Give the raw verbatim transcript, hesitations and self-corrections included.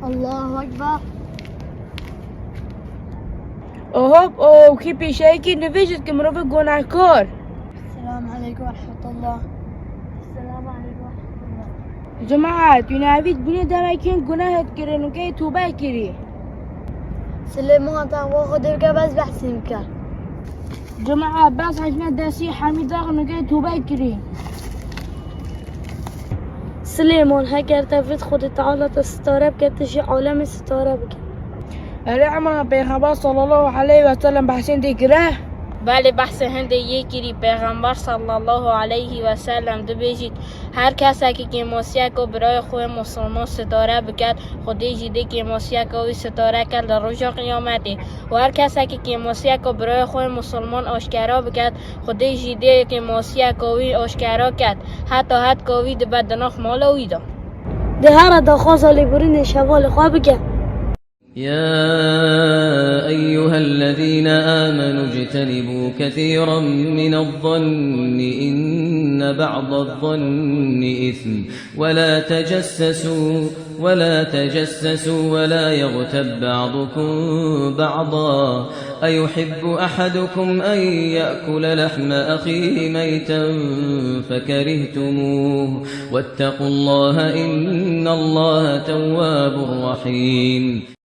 Allahu Ekber. Ohop, o kî pêşeyekî nivêjit ki mirovê gunehkar. Selamun aleykum ve rahmetullah. Selamun aleykum ve rahmetullah. Cemaat, tu navît bûnê demekî guneh het kirin û kê tûbe kirî. Silêman, texwa Xwedê bike, bes behsî bike. Cemaat, bes hejme destî hemî daxin û kê tûbe kirî. Silêman, heger te vit Xwedê Teala te sitare bike, tu jî alemê sitare bike. Erê, ema Pêxember sallallahu aleyhi ve sellem behsên dê kire? Belê, behsê hindê yê kirî. Pêxember sallallahu aleyhi ve sellem dibêjît, her kesekî kêmasiyeka birayê xwe musulman sitare biket, Xwedê jî dê kêmasiyeka wî sitare ket li roja qiyametê. Û her kesekî kêmasiyeka birayê xwe musulman aşkera biket, Xwedê jî dê kêmasiyeka wî aşkera ket, heta hetka wî dibe di nav mala wî de. Dê here daxwaza lêborînê şevalê xwe bike. يا أيها الذين آمنوا اجتنبوا كثيرا من الظن إن بعض الظن إثم ولا تجسسوا ولا تجسسوا ولا يغتب بعضكم بعضا أيحب أحدكم أن يأكل لحم أخيه ميتا فكرهتموه واتقوا الله إن الله تواب رحيم.